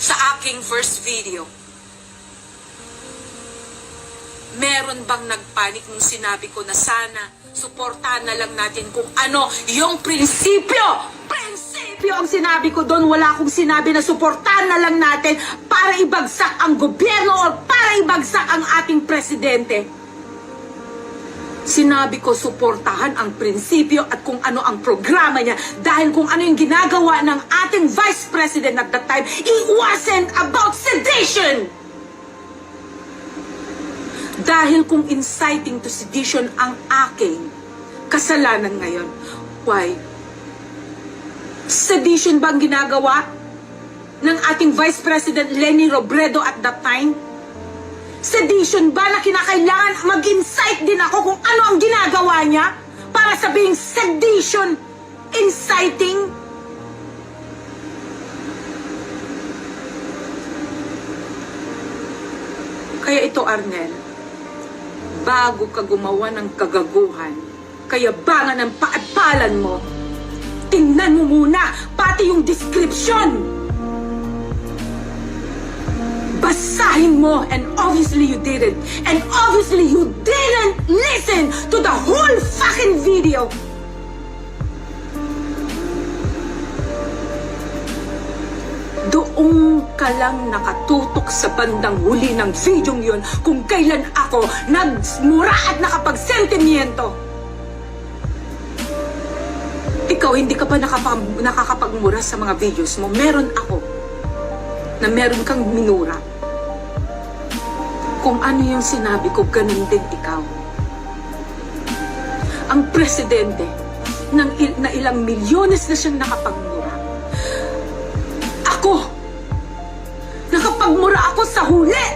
sa aking first video. Meron bang nagpanik nung sinabi ko na sana suportahan na lang natin kung ano yung prinsipyo? Prinsipyo ang sinabi ko doon. Wala akong sinabi na suportahan na lang natin para ibagsak ang gobyerno o para ibagsak ang ating presidente. Sinabi ko suportahan ang prinsipyo at kung ano ang programa niya, dahil kung ano yung ginagawa ng ating vice president at that time, it wasn't about sedition. Dahil kung inciting to sedition ang aking kasalanan ngayon, why? Sedition ba ang ginagawa ng ating Vice President Leni Robredo at that time? Sedition ba na kinakailangan mag-incite din ako kung ano ang ginagawa niya para sabihing sedition, inciting? Kaya ito, Arnel, bago ka gumawa ng kagaguhan, kayabangan ng paadpalan mo, tingnan mo muna pati yung description. Basahin mo, and obviously you didn't. And obviously you didn't listen to the whole fucking video. Doon ka lang nakatutok sa bandang huli ng video yun kung kailan ako nagmura at nakapagsentimiento. Ikaw, hindi ka pa nakakapagmura sa mga videos mo. Meron ako na meron kang minura. Kung ano yung sinabi ko, ganun din ikaw. Ang presidente na ilang milyones na siyang nakapagmura. Ako, nakapagmura ako sa huli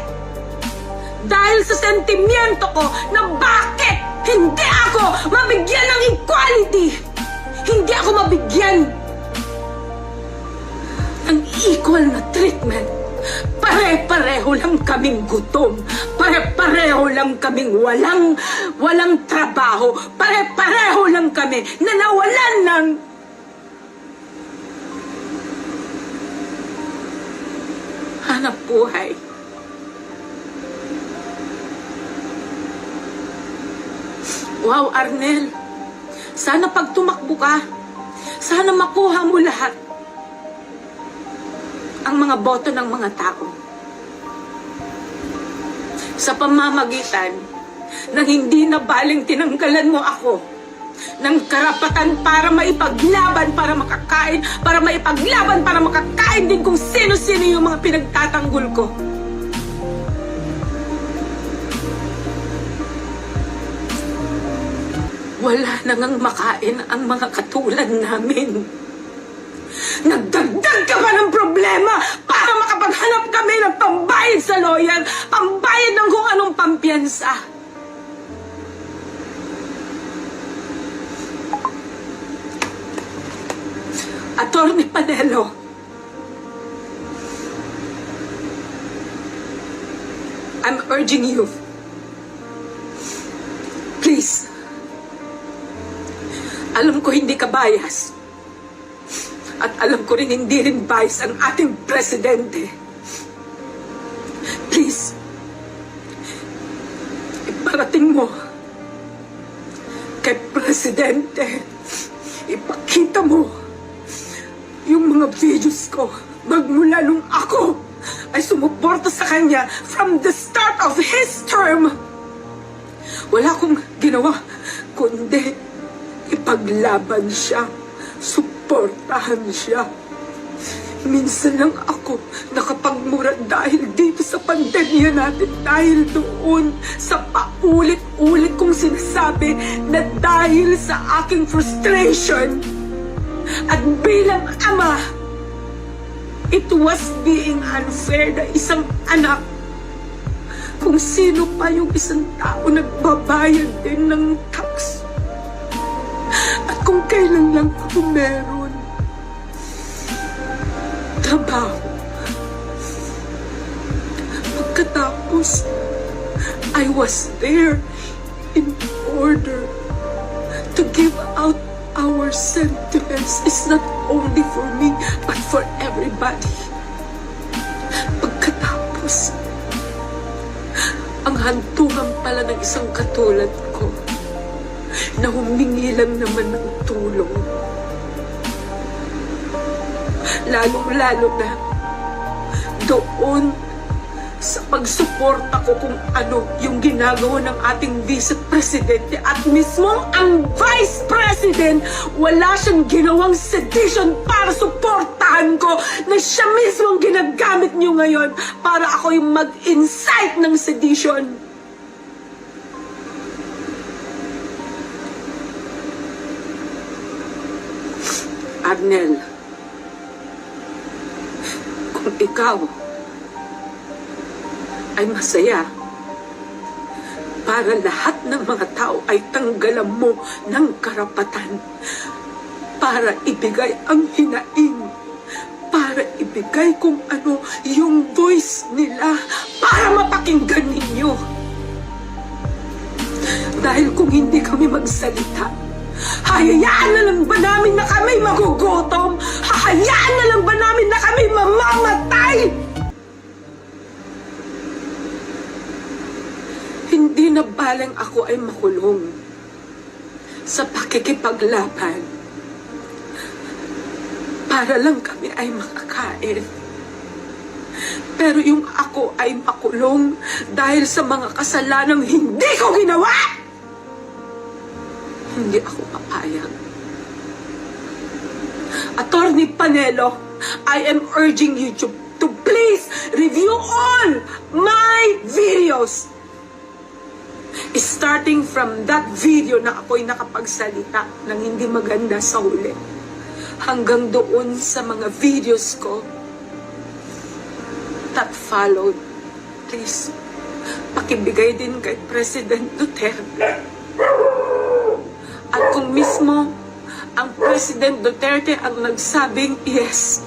dahil sa sentimiento ko na bakit hindi ako mabigyan ng equality, hindi ako mabigyan ng equal na treatment. Pare-pareho lang kaming gutom, pare-pareho lang kaming walang trabaho, pare-pareho lang kami na nawalan ng hanap buhay. Wow, Arnel, sana pag tumakbo ka, sana makuha mo lahat ang mga boto ng mga tao sa pamamagitan ng hindi na baling tinanggalan mo ako ng karapatan para maipaglaban, para makakain, para maipaglaban, para makakain din kung sino-sino yung mga pinagtatanggol ko. Wala nang makain ang mga katulad namin. Nagdagdag ka pa ng problema para makapaghanap kami ng pambayad sa lawyer, pambayad ng kung anong pampiyansa. Attorney Panelo, I'm urging you, please, alam ko hindi ka bias. At alam ko rin hindi rin bias ang ating presidente. Please, iparating mo kay presidente, ipakita mo yung mga videos ko magmula nung ako ay sumuporta sa kanya from the start of his term. Wala akong ginawa kundi ipaglaban siya, suportahan siya. Minsan lang ako nakapagmura dahil dito sa pandemya natin, dahil doon sa paulit-ulit kong sinasabi na dahil sa aking frustration at bilang ama, it was being unfair na isang anak, kung sino pa yung isang tao nagbabayad din ng tax. At kung kailan lang ako meron trabaho. Pagkatapos, I was there in order to give out our sentiments. It's not only for me, but for everybody. pala ng isang katulad ko na humingi lang naman ng tulong. Lalong-lalo na doon sa pagsuporta ko kung ano yung ginagawa ng ating Vice Presidente at mismo ang Vice President, wala siyang ginawang sedition para suportahan ko na siya mismo ang ginagamit niyo ngayon para ako yung mag-incite ng sedition. Arnel, kung ikaw ay masaya para lahat ng mga tao ay tanggalan mo ng karapatan para ibigay ang hinaing, para ibigay kung ano yung voice nila para mapakinggan ninyo. Dahil kung hindi kami magsalita, hahayaan na lang ba namin na kami magugutom? Hahayaan na lang ba namin na kami mamamatay? Hindi na balang ako ay makulong sa pakikipaglaban para lang kami ay makakain. Pero yung ako ay makulong dahil sa mga kasalanang hindi ko ginawa, hindi ako papayag. Attorney Panelo, I am urging you to please review all my videos. Starting from that video na ako'y nakapagsalita ng hindi maganda sa huli, hanggang doon sa mga videos ko that followed. Please, pakibigay din kay President Duterte. At kung mismo ang President Duterte ang nagsabing, yes,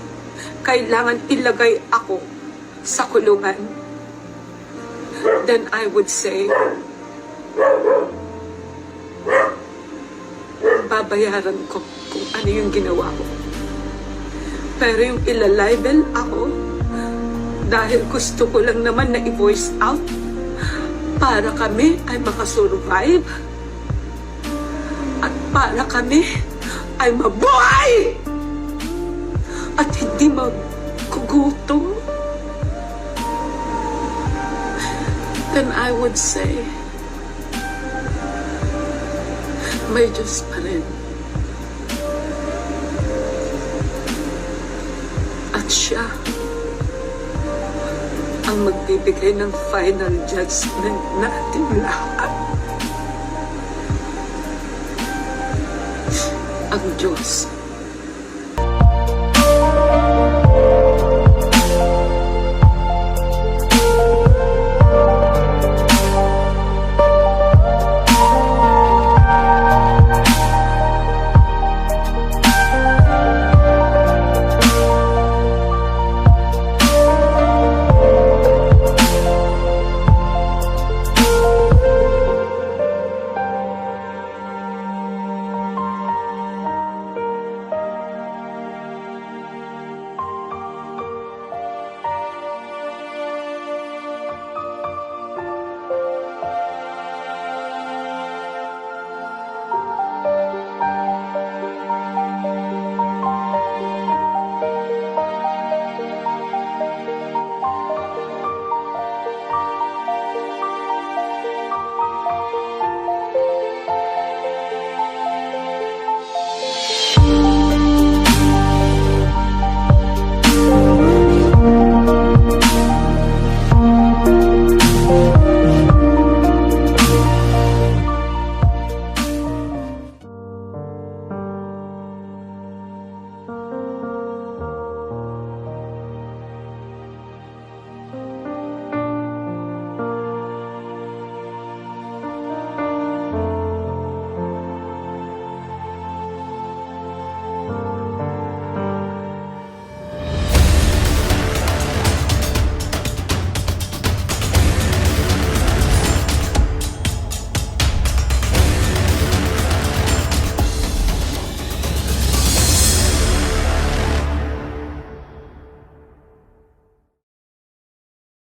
kailangan ilagay ako sa kulungan, then I would say, babayaran ko kung ano yung ginawa ko. Pero yung ilalibel ako dahil gusto ko lang naman na i-voice out para kami ay makasurvive at para kami ay mabuhay at hindi magugutom, then I would say, may Diyos pa rin. At siya ang magbibigay ng final judgment natin lahat. Ang Diyos